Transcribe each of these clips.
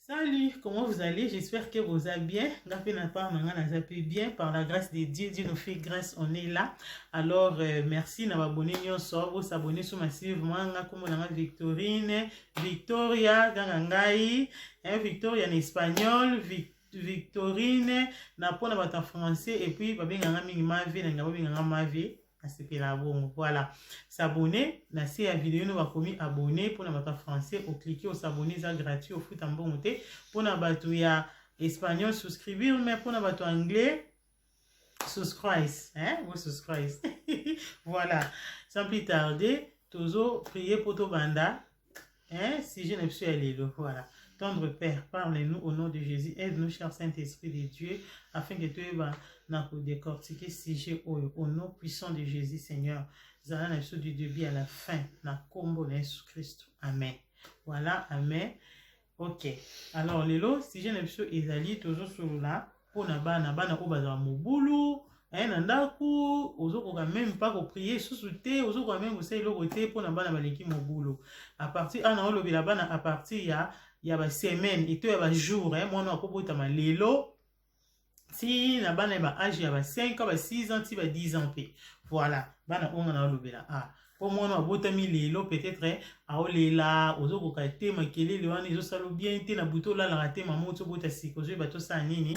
Salut, comment vous allez? J'espère que vous allez bien. Nga pe na part na nga naza pe bien par la grâce de Dieu. Dieu nous fait grâce, on est là. Alors euh, merci na abonné nyonso, vous s'abonner sur massivement nga kombo na nga Victorine, Victoria ganga ngai, hein, Victoria en espagnol, Vic Victorine na pona bato ya français et puis babenganga mingi Mavi na nga babenganga Mavi nasepela bongo voilà s'abonner na se ya video no bakomi abonné mpona bato ya français oclique osabonne eza gratuit ofuta mbongo te mpona bato ya espagnol souscribir mais mpona bato ya anglais subscribe hein vous subscribe voilà sans plus tarder tozo prier mpo tobanda hein sujet na biso ya lelo voilà tendre père parle-nous au nom de Jésus aide-nous cher Saint-Esprit de Dieu afin que toyeba na kodécortiquer sujet oyo au nom puissant de Jésus Seigneur zala na biso du début à la fin na kombo na Yesu Christ amen voilà amen Ok alors lelo sujet na biso ezali tozosolola mpo na bana bana oyo bazala mobulu eh, na ndako ozokoka meme pas koprie susu te ozokoka meme kosala eloko te mpo na bana baleki mobulu à partir ana olobela bana à partir ya ya basemaine eto ya bajour eh, mwana akobotama lelo ti na bana ya ba age ya ba 5 ans ba 6 ans ti ba 10 ans mpe voilà bana oyo nga naolobela ah mpo mwana abotami lelo peut-être aolela ozokoka te makelele wana ezosala bien te na butu olalaka te mama oti obota sika ozoyeba tosala nini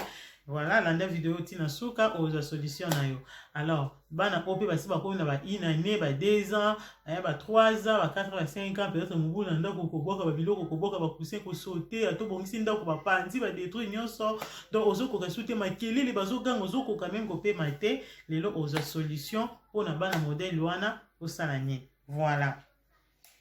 voilà landa video ti na suka ozwa solution na yo alors bana oyo mpe basi bakomi na ba une année ba 2 ans eh, ba 3 ans ba 4 ba 5 ans peut-être mobulu na ndako kobwaka babiloko kobwaka bacoussin kosaute ata obongisi ndako bapanzi badétruire nyonso donc ozokoka su te makelele bazoganga ozokoka meme kopema te lelo ozwa solution mpo na bana modèle wana osala nini voilà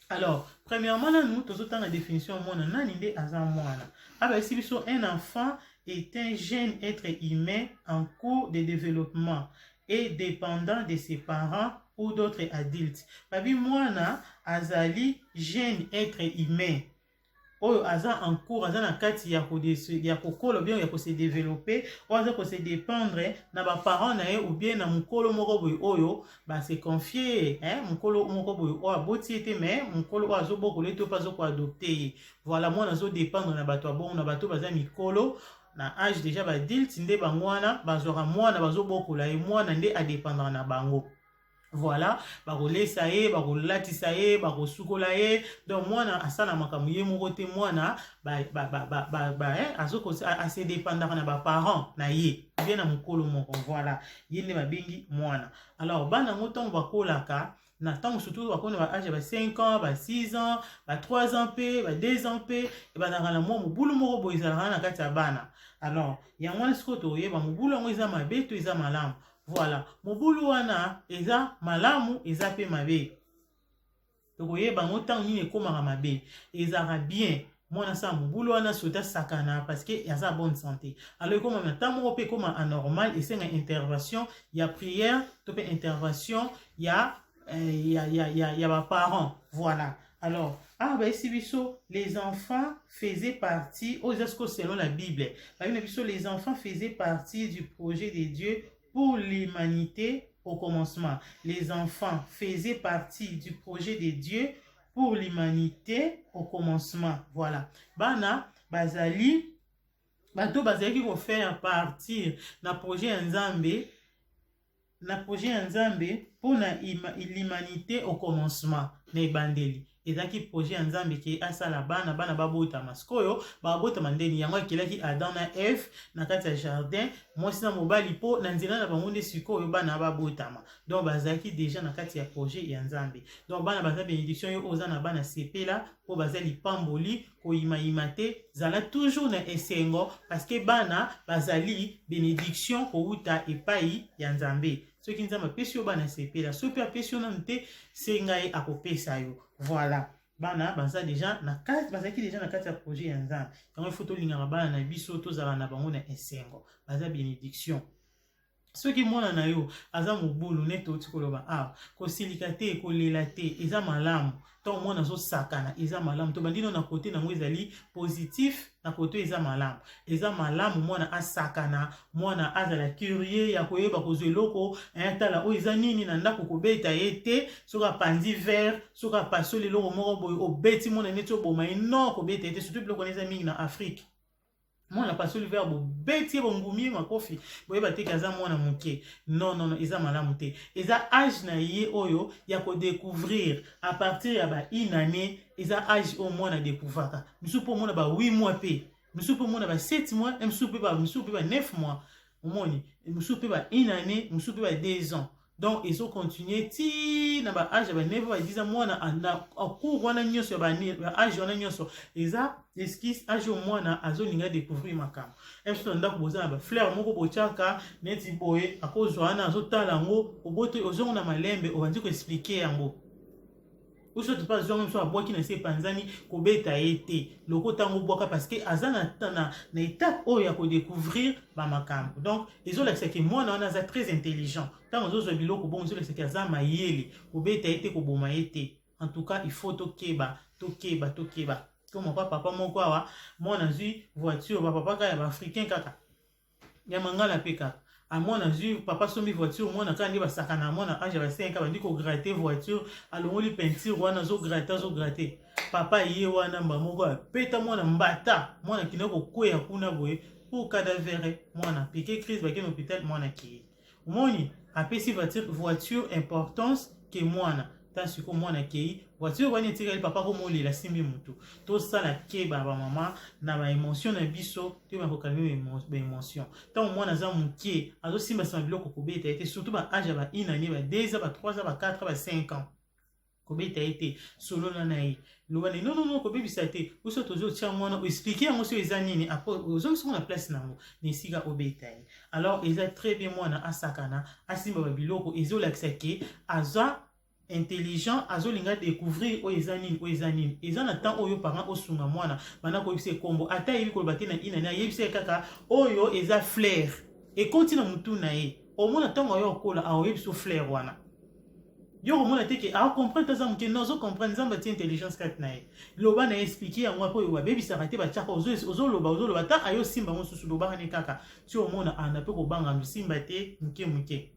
alors premièrement nanu tozotanga définition ya mwana nani nde aza mwana abayesi biso un enfant est un jeune être humain en cours de développement et dépendant de ses parents ou d'autres adultes babi mwana azali jeune être humain oyo aza en cours aza na kati ya kokola bien ya kose développer oyo aza kose dépendre na baparent na ye ou bien na mokolo moko boye oyo base confie mokolo moko boye oyo aboti ye te mais mokolo oyo azobokola ye to mpe azokoadopte ye voilà mwana azodépendre na bato ya bongo na bato baza mikolo na age déjà baadulte nde bango wana bazwaka mwana bazobokola ye mwana nde adépendaka na bango voilà bakolesa ye bakolatisa ye bakosukola ye donc mwana asala makambo ye moko te mwana ase dépendaka na baparent na ye bien na mokolo moko voilà ye nde babengi mwana alors bana yango ntango bakolaka na ntango surtout bakomi na baage ya ba 5 ans ba 6 ans ba 3 ans mpe ba 2 ans mpe ebandaka na mwa mobulu moko boye ezalaka na kati ya bana alors yango wana sikoyo toyeba mobulu yango eza mabe to eza malamu voilà mobulu wana eza malamu eza mpe mabe tokoyeba yango ntango nini ekomaka mabe ezalaka bien mwana asala mobulu wana soki asakana parce que aza bonne santé alors ekoma na ntango moko mpe ekoma anormal esenga intervention ya prière to mpe intervention ya, eh, ya, ya, ya, ya baparent voilà alors awa bayesi biso les enfants faisaient partie oyo eza sikoyo selon la bible bayebi na biso les enfants faisaient partie du projet de dieu pour l'humanité au commencement les enfants faisaient partie du projet de dieu pour l'humanité au commencement voilà bana bazali bato bazalaki kofaire partir na projet ya nzambe na projet ya nzambe mpona l'humanité au commencement na ebandeli ezalaki projet ya nzambe ke asala bana bana babotama sikoyo babotama ndeni yango akelaki adam na eve na kati ya jardin mwasi na mobali mpo na nzela na bango nde sikoyo bana babotama donc bazalaki deja na kati ya projet ya nzambe donc bana baza bénédiction yo oza na bana sepela mpo baza lipamboli koyimayima te zala toujours na esengo parce que bana bazali bénédiction kowuta epai ya nzambe soki nzambe apesi yo bana sepela soki mpe apesi yo nanu te senga ye akopesa yo voilà bana baza deja na kati bazalaki deja na kati ya projet ya nzambe yango ifo tolingaka bana na biso tozala na bango na esengo baza bénédiction. Soki mwana na yo aza mobulu, neti outi koloba awa, kosilika te, kolela te, eza malamu. Ntango mwana azosakana, eza malamu. Tobandi no na kote nango ezali positif, na kote eza malamu. Eza malamu mwana asakana, mwana azala curieux ya koyeba kozwa eloko, tala oyo eza nini na ndako. Kobeta ye te soki apanzi verre, soki apasoli eloko moko boye, obeti mwana neti oboma ye. Non, kobeta ye te, surtout biloko wana eza mingi na Afrique. Mwana pasoli verre, bobeti ye, bongumi ye makofi, boyeba te ke aza mwana moke. Non, non, non, eza malamu te. Eza age na ye oyo ya kodécouvrir. À partir ya ba une année, eza age oyo mwana découvraka. Misusu mpo omona ba 8 mois, mpe misusu mpe omona ba 7 mois, misusu mpe ba 9 mois, omoni mosusu mpe ba une année, mosusu mpe ba 2 ans. Donc ezocontinue ti na baage ya ba 9, ba 10 ans. Mwana na cours wana nyonso ya baage wana nyonso eza excuse, age oyo mwana azolinga découvrir makambo. Biso na ndako boza na bafleur moko botiaka neti boye, akozwa wana, azotala yango, oboti, ozongo na malembe, obandi koexpliquer yango. Oso to mpe azwango mosu, abwaki na se, epanzani, kobeta ye te. Loko ntango obwaka, parce que aza na étape oyo ya kodécouvrir bamakambo. Donc ezolakisaki mwana wana aza très intelligent. Ntango azozwa biloko bongo, ezolakisaki aza mayele. Kobeta ye te, koboma ye te. En tout cas, il faut tokeba, tokeba, tokeba. Koma pa papa moko awa, mwana azwi voiture, bapapa kaka ya baafricain, kaka ya mangala mpe kaka. Amwana azwi, papa sombi voiture, mwana kaka nde basaka na mwana age ya ba 5, bandi kogratter voiture, alongoli peinture wana, azogratter, azogratter. Papa ye wana mba moko apeta mwana mbata, mwana akende kokweya kuna boye pour cadavre. Mwana piqué crise, bakende hôpital, mwana akei. Omoni, apesi voiture importance ke mwana. Ta sikoyo mwana akei, voiture wana etikali, papa komolela, simbi motu. Tosala keba, bamama, na baémotion na biso. Toyeba kocalmer baémotion ntango mwana aza moke, azosimba biloko. Kobeta ye te, surtout baage ya ba une année, ba 2 ans, ba 3 ans, ba 4 ans, ba 5 ans. Kobeta ye te, solola na ye, loba na ye. Non, non, non, kobebisa te. Biso tozotia mwana, oexpliquer yango soki eza nini, après ozongisa ngo na place nango, na esika obeta ye. Alors eza très bien mwana asakana, asimba babiloko. Ezolakisa ke aza intelligent, azolinga découvrir oyo eza nini, oyo eza nini. Eza na temps oyo parent osunga mwana, banda koyebisa ekombo. Ata ayebi koloba te na inani, ayebisa ye kaka oyo eza fleur, ekoti na mutu na ye. Omona ntango ayo akola, aoyebisa fleur wana. Yo komona te ke acomprendre, aza moke. Non, azocomprendre. Nzambe atie intelligence kati na ye. Loba na ye, expliquer yango. Apo oyo babebisaka te, batiaka, ozoloba, ozoloba, ta ayo simba mosusu, lobaka ne kaka ti omona anda mpe kobanga mosimba te moke moke.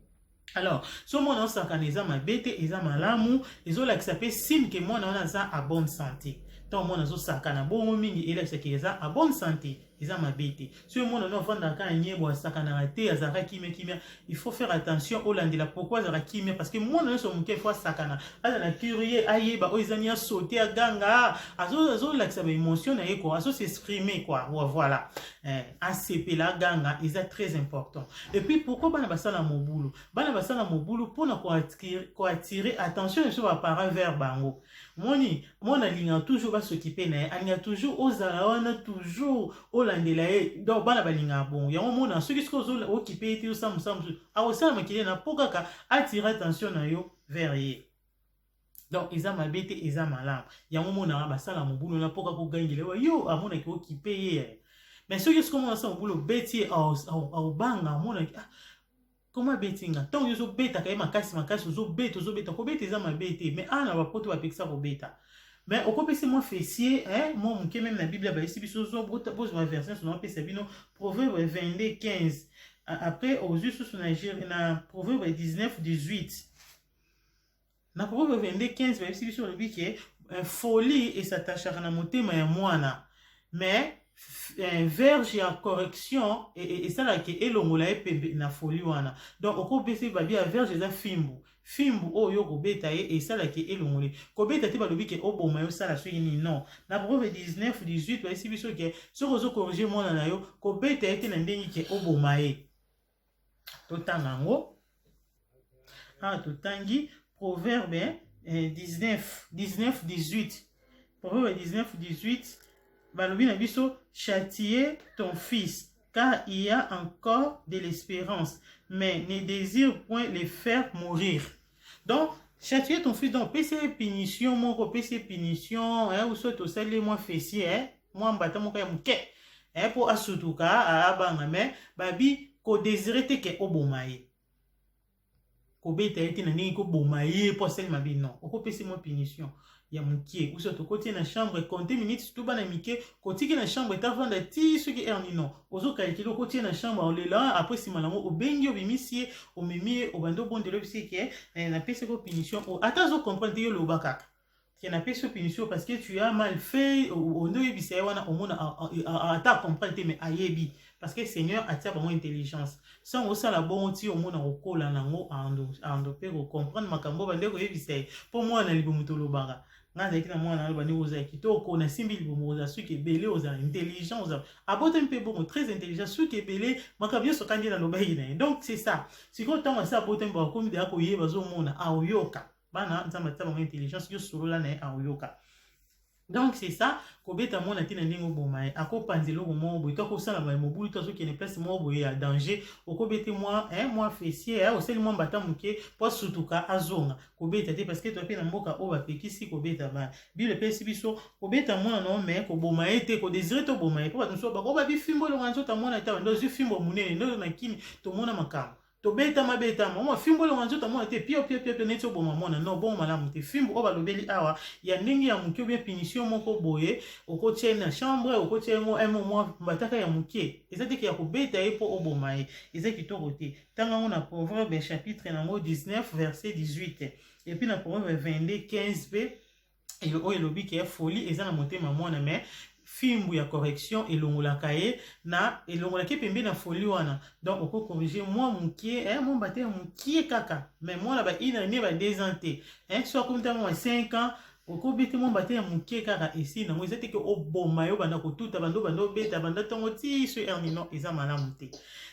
Alors so mwana osakana, eza mabe te, eza malamu. Ezolakisa mpe signe ke mwana wana aza à bonne santé. Ntango mwana azosakana bongo mingi, elakisaki eza à bonne santé, eza mabe te. Soki mwana no avandaka kaka nyebo, asakanaka te, azalaka kimia kimia, il faut faire attention, olandela pourquoi azalaka kimia. Parce que mwana nyonso moke, il faut asakana, azala curieux, ayeba oyo eza nini, asaute, aganga, azolakisa baémotion na ye quoi, azos'exprimer quoi. Voilà, asepela, aganga, eza très important. Et puis pourquoi bana basala mobulu? Bana basala mobulu mpona koattirer attention na biso baparent vers bango. Moni mwana alingaka toujours bas'occuper na ye, alingaka toujours ozala wana, toujours olandela ye. Donc bana balingaka bongo. Yango mona soki okipe ye te, osala mosala mosusu, akosala makili na mpo kaka attirer attention na yo vers ye. Donc eza mabe te, eza malamu. Yango monaka basala mobulu na mpo kaka ogangela yo, amonaki okipe ye. Mais soki omona asala mobulu, obeti ye, aobanga, amonaki: "Ah, koma abeti nga." Ntango yo ozobetaka ye makasi makasi, ozobeta, ozobeta. Kobeta eza mabe te, mais awa na bapoto bapekisa kobeta. Mais okopesa mwa fessier, mwa moke. Même na Bible bayesi biso, bozwa version so naopesa bino, Proverbe 22 15. Après ozwi susu na Proverbe 19 18. Na Proverbe 22 15, bayebisi biso, balobi ke folie es'attachaka na motema ya mwana, mais verge ya correction esalaka elongola ye pembe na folie wana. Donc okopesa, babi ya verge eza fimbu, fimbu oyo kobeta ye esalaki elongoli. Kobeta te, balobi ke oboma ye, osala soki nini. Non, na Proverbe 19 18, bayesi biso ke soki ozocorriger mwana na yo, kobeta ye te na ndenge ke oboma ye. Totanga yango awa, totangi Proverbe 19 19 18. Proverbe 19 18, balobi na biso: "Châtiez ton fils, car il y a encore de l'espérance, mais ne désire point le faire mourir." Donc châtier ton fils, donc opesi ye punition moko, opesi ye punition, ou soit osali ye mwa fessier, mwa mbata moko ya moke, mpo asutuka, abanga. Mais babi kodésirer te ke oboma ye. Kobeta ye te na ndenge koboma ye mpo asali mabe, non. Okopesi mwa punition ya mokie, uso tokoti ye na chambre, compte minute, surtout bana mike, kotiki na chambre etavanda ti soki heure nini, non, ozokalkile. Okoti ye na chambre, olela. Après, nsima nango, obengi, obimisi ye, omemi ye, obandi obondela, oyebisi ke napesi ko punition. Ata azocomprendre te, yo loba kaka ke napesi yo punition parce que tu as mal fait. Onde oyebisa ye wana, omona ata acomprendre te, mais ayebi, parce que Seigneur atia bango intelligence. Sango osala bongo ti omona kokola nango, ando mpe kocomprendre makambo bande koyebisa ye. Mpo mwana libumu, tolobaka, ngai azalaki na mwana, aloba ndenge ozala kitoko, nasimbi libumu, ozala suki ebele, ozala intelligent, ozala abotami mpe bongo très intelligent, suki ebele, makambo nyonso kandi nalobaki na ye. Donc c'est ça. Sikoyo, ntango asi abotami, bakomi deya koyeba, azomona, aoyoka. Bana, Nzambe atia bango intelligence. Yo solola na ye, aoyoka. Donc c'est ça. Kobeta mwana te na ndenge oboma ye. Akopanza eloko moko boye to akosala boye mobulu to azokende place moko boye ya danger, okobete mwa fessier, osali mwa mbata moke po asutuka, azonga. Kobeta te, parce que toa mpe na mboka oyo bapekisi kobeta bana. Bible epesi biso kobeta mwana na me koboma ye te, kodésire toboma ye, mpo bato mosusu bako babifimbo elonga nzoto mwana te. Bando ozwi fimbo monene nde na kini, tomona makambo, tobetama betama, omwa fimbo elonga nzoto mwana te, pio pio pio pio, neti oboma mwana, non, bongo malamu te. Fimbo oyo balobeli awa ya ndenge ya moke, obie punition moko boye, okotia ye na chambre, okotia ye mwa mbataka ya moke. Eza teke ya kobeta ye mpo oboma ye, eza kitoko te. Ntango yango na Proverbe chapitre nango 19 verset 18, et puis na Proverbe 22 15 mpe, oyo elobi ke folie eza na motema mwana, mais fimbu ya correction elongolaka ye na elongolaki pembeni na folie wana. Donc okocorriger mwa mokie, mwa mbate ya mokie kaka, mais mwana ba une année, ba 2 ans te, so akomi ntango ya 5 ans, okobete mwa mbate ya mokie kaka, esili nango. Eza te ke oboma yo, banda kotuta, banda banda obeta, banda ntongo ti so heure nino, eza malamu te.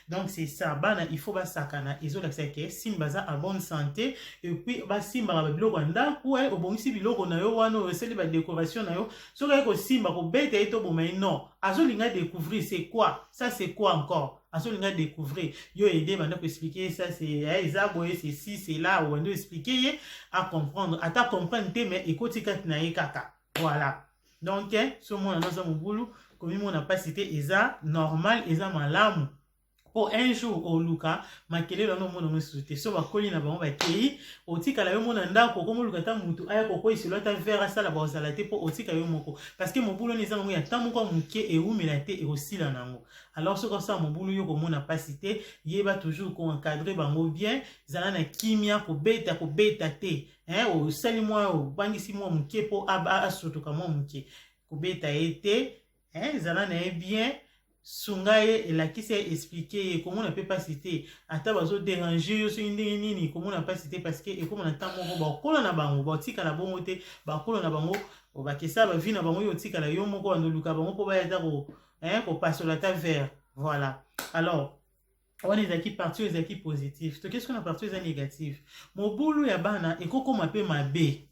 Donc c'est ça. Bana, il faut basakana, ezolakisa ke signe baza en bonne santé. Et puis basimbaka babiloko ya ndako. Obongisi biloko na yo wana, osali badécoration na yo, soki aye kosimba, kobeta ye to boma ye, non. Azolinga découvrir: c'est quoi ça, c'est quoi encore? Azolinga découvrir. Yo aide, banda koexpliquer: ça c'est, eza boye, c'est ci, c'est là. Obanda expliquer ye, acomprendre. Ata comprendre te, mais ekoti kati na ye kaka. Voilà. Donc so mwana naza mobulu, komimona mpasi te, eza normal, eza malamu, mpo un jour oluka makelele wana, omona mosusu te. So bakoli na bango, bakei, otikala yo mona ndako, okomoluka ata mutu aya kokweyiselo ata verre, asala bazala te, mpo otika yo moko, parce que mobulu wana eza nango ya ntan moko ya moke, ewumela te, ekosila nango. Alors soki osala mobulu, yo komona mpasi te. Yeba toujours koencadrer bango bien, zala na kimia, kobeta kobeta te. Osali mwa, obangisi mwa moke mpo asotoka mwa moke. Kobeta ye te, zala na ye bien, sunga ye, elakisi ye, expliquer ye. Komona mpe mpasi te, ata bazodéranger yo soki ndenge nini, komona mpasi te, parce que ekóma na ntango moko, bakola na bango, baotikala bongo te. Bakola na bango, bakesala bavie na bango, yo otikala yo moko, bandoluka bango mpo baya ata kopasola ata verre. Voilà. Alors wana ezalaki partie oyo ezalaki positif. Toke soki na partie oyo eza négative. Mobulu ya bana ekokóma mpe mabe.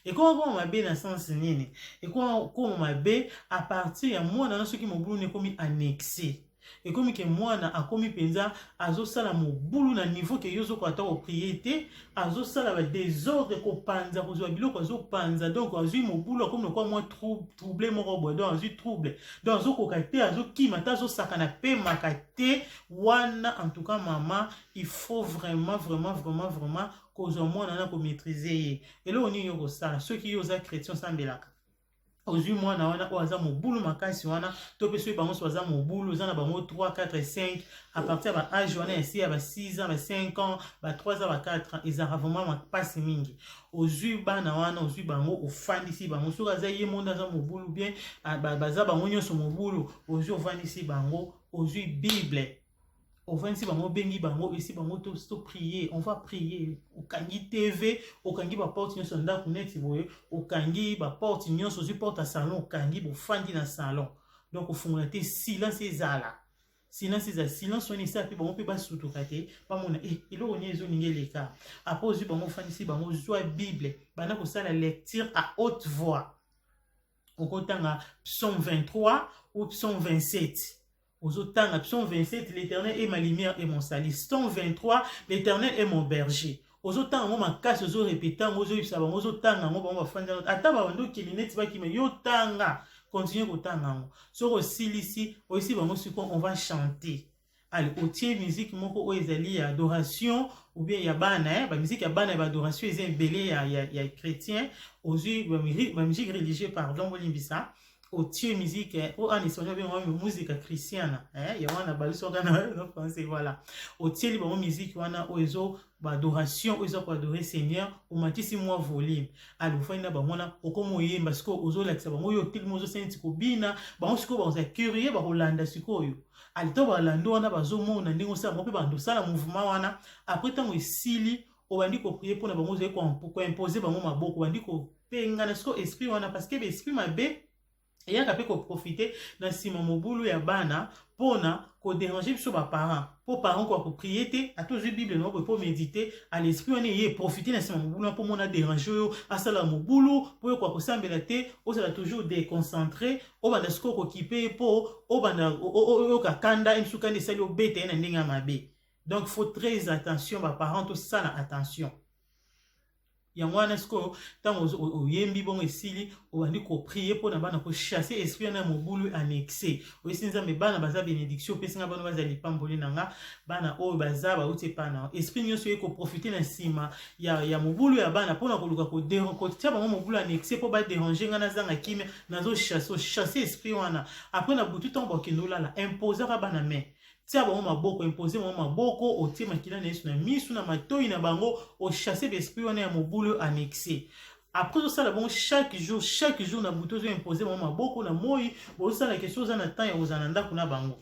Ekoma mabe na sens nini? Ekoma mabe à partir ya mwana na soki mobulu na ekomi annexe, ekomi ke mwana akomi mpenza azosala mobulu na niveau ke yo ozokoka ata koprier te. Azosala badésordre, kopanza, kozwa biloko, azopanza. Donc azwi mobulu, akomi lokwa mwa trouble moko boye. Donc azwi trouble, donc azokoka te, azokima te, azosakana, pemaka te. Wana en tout cas, mama, il faut vraiment, vraiment, vraiment, vraiment kozwa mwana na komaîtriser ye. Eloko nini yo kosala? Soki yo oza chrétien, osambelaka, ozwi mwana wana oyo aza mobulu makasi wana, to mpe soki bango so baza mobulu, oza na bango 3 4 5, à partir ya baâge wana ya si ya ba 6 ans, ba 5 ans, ba 3 ans, ba 4 ans, ezalaka vraiment makasi mingi. Ozwi bana wana, ozwi bango, ofandisi bango. Soki aza ye monde aza mobulu bien, baza bango nyonso mobulu, ozwi, ofandisi bango, ozwi Bible, ovandisi bango, obengi bango, esi bango to prier, on va prier. Okangi TV, okangi baporte nyonso ya ndako neti boye, okangi baporte nyonso, ozwi porte ya salon, okangi, bofandi na salon. Donc ofungola te, silence ezala, silence eza. Silence wana esala mpe bango mpe basutuka te, bamona eloko nini ezolinga eleka. Après ozwi bango, ofandisi bango, ozwa Bible, banda kosala lecture à haute voix. Okotanga Psaume 23 ou Psaume 27. Ozotanga Psaume 27: "L'Éternel est ma lumière et mon salut." Psaume 23: "L'Éternel est mon berger." Ozotanga yango makasi, ozorépéter yango, ozoyebisa bango, ozotanga yango, bango bafandi, ata babandi okeli neti bakima, yo tanga, continue kotanga yango. Soki osilisi, oyebisi bango: sikoyo on va chanter. Ale otie musique moko oyo ezali ya adoration ou bien ya bana, bamusique ya bana ya baadoration eza ebele ya chrétien. Ozwi bamusique religieux, pardon, bolimbisa. Otie musique oyo en espagnol benga musica cristiana, ya wana balusoka na français. Voilà, otieli bango musique wana oyo ezo baadoration, oyo eza koadorer Seigneur. Omatisi mwa volume. Ale ofandi na bango wana, okoma oyemba. Sikoyo ozolakisa bango, oyo otelemi, ozosala neti kobina. Bango sikoyo bakozala curieux, bakolanda. Sikoyo ale to balanda wana, bazomona ndenge osala bango mpe bando osala mouvement wana. Après, ntango esili, obandi koprier mpona bango, ozali koimposer bango maboko, obandi kopengana sikoyo esprit wana, parce que baesprit mabe eyaka mpe koprofiter na nsima mobulu ya bana mpona kodéranger biso baparent, mpo parent koka koprier te. Ata ozwi Bible na boye mpo méditer à l'esprit wana, eye profiter na nsima mobulu wana mpo mona déranger oyo, asala mobulu mpo oyo koka kosambela te, ozala toujours déconcentré. Obanda sikoyo kokipe ye mpo obanda oyoka kanda ye mosusu, kanda esali obeta ye na ndenge ya mabe. Donc faut très attention, baparent, tosala attention. Yango wana sikoyo, ntango oyembi bongo, esili, obandi koprier mpona bana, kochasser esprit wana ya mobulu annexe. Oyesi Nzambe: bana baza bénédiction, opesinga bana, baza lipamboli na nga. Bana oyo baza bauti epa na esprit nyonso oye koprofiter na nsima ya mobulu ya bana mpona koluka kotia bango mobulu annexe mpo badéranger nga, nazanga kimia, nazochasser. Ochasser esprit wana. Après, na butu, ntango bakende olala, imposaka bana main, tia bango maboko, impose bango maboko, otie makila na Yesu na misu, na matoi na bango, ochasse baesprit wana ya mobulu annexe. Après, ozosala bango chaque jour, chaque jour na butu, ozoimpose bango maboko. Na moi bozosala question, oza na temps ya kozala na ndako na bango,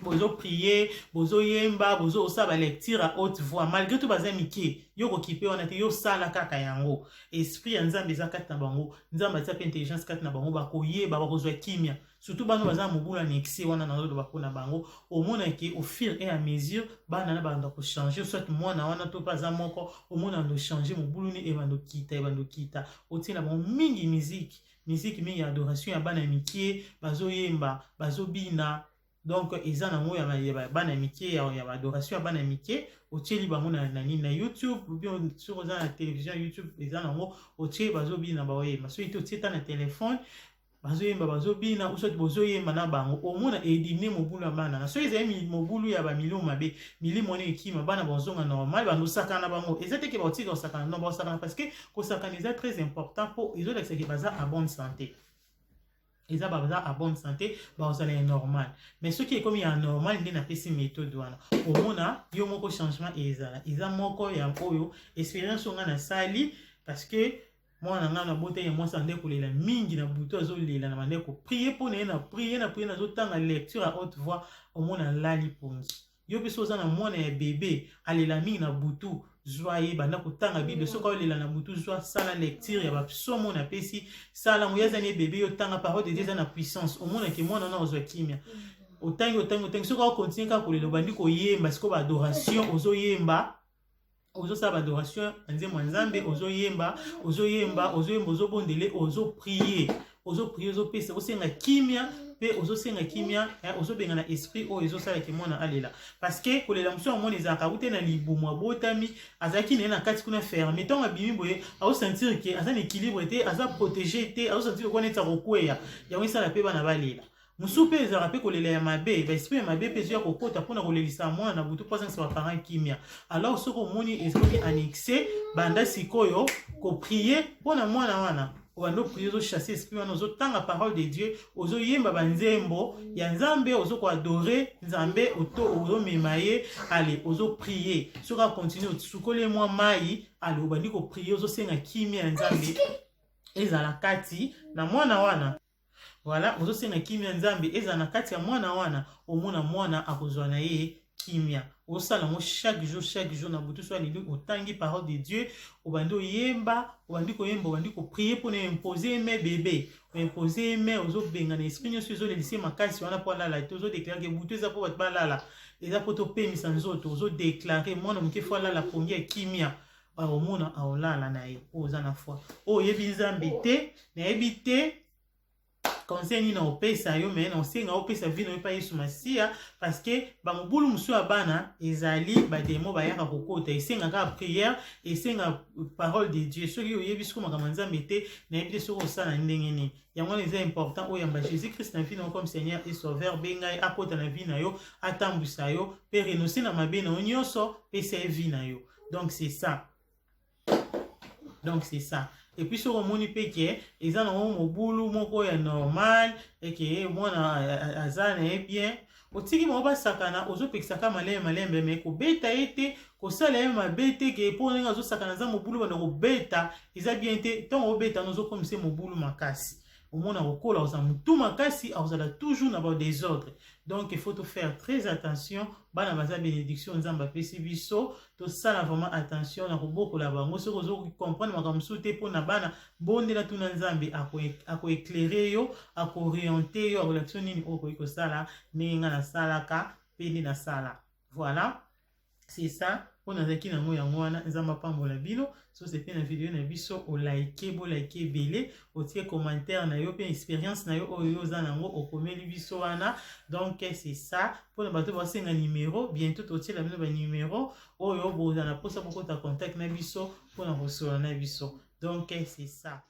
bozoprier, bozoyemba, bozosala balecture à haute voix. Malgré tout baza mike, yo kokipe wana te, yosala kaka yango. Esprit ya Nzambe eza kati na bango, Nzambe atia mpe intelligence kati na bango, bakoyeba, bakozwa kimia. Surtout bana baza na mobulu annexe wana nazoloba mpona bango. Omonaki au fur et à mesure bana na banda kochanger, soit mwana wana to mpe aza moko, omona bando changer, mobulu ni ebando kita, ebando kita. Otiela bango mingi musique, musique mingi ya adoration ya bana mike, bazoyemba, bazobina. Donc eza nango ya bana mike, ya baadoration ya bana mike. Otieli bango na nini, na YouTube, ou bien soki oza na télévision, YouTube eza nango, otie, bazobina, baoyemba. Soki te, otie ta na telefone, bazoyemba, bazobina, soit bozoyemba na bango. Omona ediminuer mobulu ya bana. Na soki ezali mobulu ya bamilimo mabe, milimo wana ekima, bana bazonga normal, bandosakana na bango. Eza te ke baotika kosakana, non, baosakana, parce que kosakana eza très important mpo ezolakisaki baza à bonne santé, eza baza à bonne santé, bazala ya normal. Mais soki ekomi ya normal nde napesi méthode wana, omona yo moko changement ezala. Eza moko ya oyo expérience oyo nga nasali, parce que mwana ngai na bota ya mwasi ande kolela mingi na butu, azolela na bande koprier mpo na ye. Na prier, na prier, nazotanga lecture à haute voix, omona alali pongi. Yo mpe so oza na mwana ya bebe alela mingi na butu, zwa ye, banda kotanga Bible. Soki aolela na butu, zwa, sala lecture ya bapsaume oyo napesi, sala yango. Ye aza ni bebe, yo tanga parole de Dieu, eza na puissance. Omonake mwana wana ozwa kimia. Otangi, otangi, otangi, soki aocontinuer kaka kolela, obandi koyemba sikoyo baadoration, ozoyemba, ozosala baadoration ya nzembo ya Nzambe, ozoyemba, ozoyemba, ozoyemba, ozobondele, ozoprier, ozoprier, ozopesa, osenga kimia mpe ozosenga kimia, ozobenga na esprit oyo ezosalaki mwana alela. Parce que kolela mosusu ya mwana ezalaka ute na libumu, abotami, azalaki na ye na kati kuna ferme. Ntango abimi boye, azosentir ke aza na équilibre te, aza protégé te, azosentir lokola neti akokweya. Yango esala mpe bana balela. Mosusu mpe ezalaka mpe kolela ya mabe, baesprit ya mabe mpe ezoya kokota mpona kolelisa mwana na butu mpo azangisa baparent kimia. Alors soki omoni ezali annexe, banda sikoyo koprier mpona mwana wana. Obanda oprier, ozochasser esprit wana, ozotanga parole de Dieu, ozoyemba banzembo ya Nzambe, ozokoadorer Nzambe, ozomema ye. Ale ozoprier, soki acontinuer, osukoli ye mwa mai. Ale obandi koprier, ozosenga kimia ya Nzambe ezala kati na mwana wana. Voilà, ozosenga kimia Nzambe ezala na kati ya mwana wana. Omona mwana akozwa na ye kimia. Osala yango chaque jour, chaque jour na butu. So aleli, otangi parole de Dieu, obandi oyemba, obandi koyemba, obandi koprier mpona impose main bébé, oimpose main, ozobenga na esprit nyonso ezolelisa makasi wana mpo alala te. Ozodéclarer ke butu eza mpo bato balala, eza mpo topemisa nzoto. Ozodéclarer mwana moke fo alala pongi ya kimia. Omona aolala na ye. Oyo oza na foi, oyo oyebi Nzambe te, nayebi te. Conseil nini opesa yo? Me naosenga opesa vie na yo epai Yesu Masiya, parce que bamobulu mosusu ya bana ezali bademo bayaka kokota. Esengaka prière, esenga parole de Dieu. Soki oyebi siko makambo ya Nzambe te, nayebi te soki osala ndenge nini. Yango wana eza important oyamba Jésus Christ na vie na yo comme Seigneur et Sauveur. Benga ye akota na vie na yo, atambwisa yo, mpe renonce na mabe na yo nyonso, pesa ye vie na yo. Donc c'est ça, donc c'est ça. Et puis soki omoni mpe ke eza nango mobulu moko ya normal, eke mwana aza na ye bien, otiki bango basakana, ozopekisaka malembe malembe, me kobeta ye te, kosala ye mabe te, ke mpo ndenge azosakana, aza mobulu, banda kobeta eza bien te. Ntango obeta no, ozokomisa mobulu makasi. Omona kokola, ozala motu makasi, akozala toujours na badésordre. Donc il faut to faire très attention. Bana baza bénédiction Nzambe apesi biso. Tosala vraiment attention na kobokola bango. Soki ozocomprendre makambo mosusu te mpona bana, bondela, tuna Nzambe, akoéclairer yo, akoorienter yo, akolakisa nini oyo okoki kosala, ndenge nga nasalaka mpe nde nasala. Voilà, c'est ça mpo nazalaki nango. Yango wana, Nzambe apambola bino. So sepe na video na biso, olike, bolike ebele, otie commentaire na yo mpe expérience na yo oyo yo oza nango, okomeli biso wana. Donc c'est ça. Mpona bato basenga numéro, bientôt totiela bino banumero oyo bozala na mposa bokota contact na biso mpona kosola na biso. Donc c'est ça.